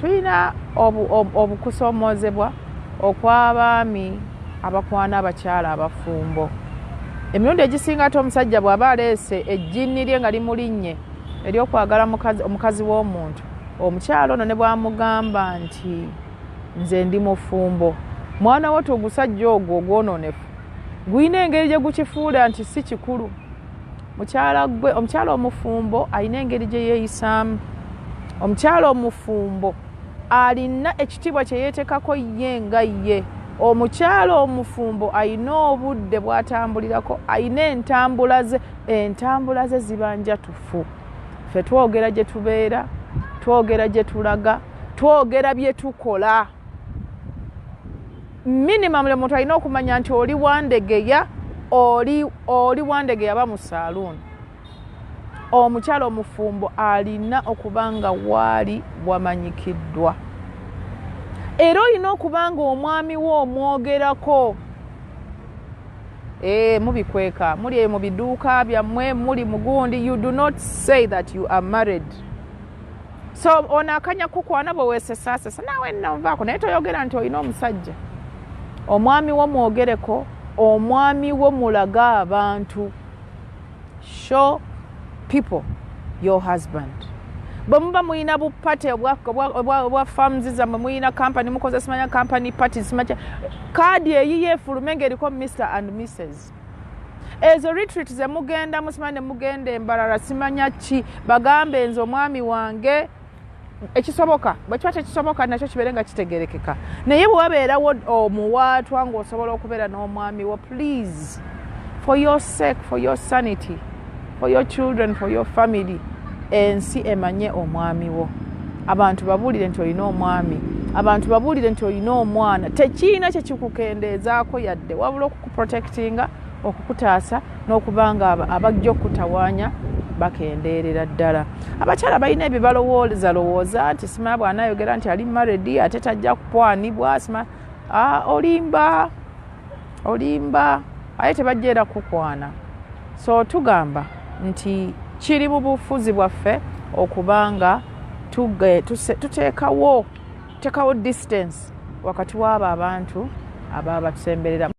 Tulina obukusomoozebwa okw'abaami abakwana abakyala abafumbo. Emirundi egisinga ate omusajja bw'aba aleese ejjinni lye nga limulinnye ery'okwagala omukazi w'omuntu, omukyala ono ne bw'amugamba nti, "Nze ndi mufumbo," mwana wo, ogusajja ogwo ogwonoonefu gulina engeri gye gukifuula nti si kikulu. Mukyala gwe, omukyala omufumbo alina engeri gye yeeyisaamu. Omukyala omufumbo alina ekitiibwa kye yeetekako ye nga ye. Omukyala omufumbo alina obudde bw'atambulirako, alina entambula ze, entambula ze ziba njatufu. Ffe twogera gye tubeera, twogera gye tulaga, twogera bye tukola. Minimum omuntu alina okumanya nti oli Wandegeya, oli Wandegeya ba mu saaluuni. Omukyala omufumbo alina okuba nga waali wamanyikiddwa, era olina okuba nga omwami wo omwogerako. Mubikweka, muli eyo mu biduuka byammwe, muli mugundi, you do not say that you are married. So ono akanya kukwana bwe weesesaasesa naawe nonvaako, naye toyogera nti olina omusajja. Omwami wo mwogereko, omwami wo mulage abantu. Show people your husband. Bwe muba muyina bu party obwa firms zammwe, muyina company, mukoze simanya company party, simanya kaadi eyiyo efulume ng'eriko Mr and Mrs. Ezo retreat zemugenda musimanya, ne mugenda embalala, simanya ki, bagambe, "Nze omwami wange." Ekisoboka bwe kiba tekisoboka, nakyo kibeere nga kitegerekeka. Naye bwe wabeerawo omuwaatwa ng'osobola okubeera n'omwami wo, please, for your sake, for your sanity, for your children, for your family, ensi emanye omwami wo. Abantu babuulire nti olina omwami, abantu babuulire nti olina omwana. Tekiina kyekikukendeezaako yadde, wabula okukuprotectinga, okukutaasa, n'okuba nga abajja okutawaanya bakendeerera ddala. Abakyala balina ebyo balowooza lowooza nti sima bw'anaayogera nti ali married ate tajja kupwanibwa. Sima olimba, olimba, aye tebajja era kukwana. So tugamba nti kiri mu bufuzi bwaffe okubanga tuteekawo distance wakati w'abo abantu ababa batusemberera.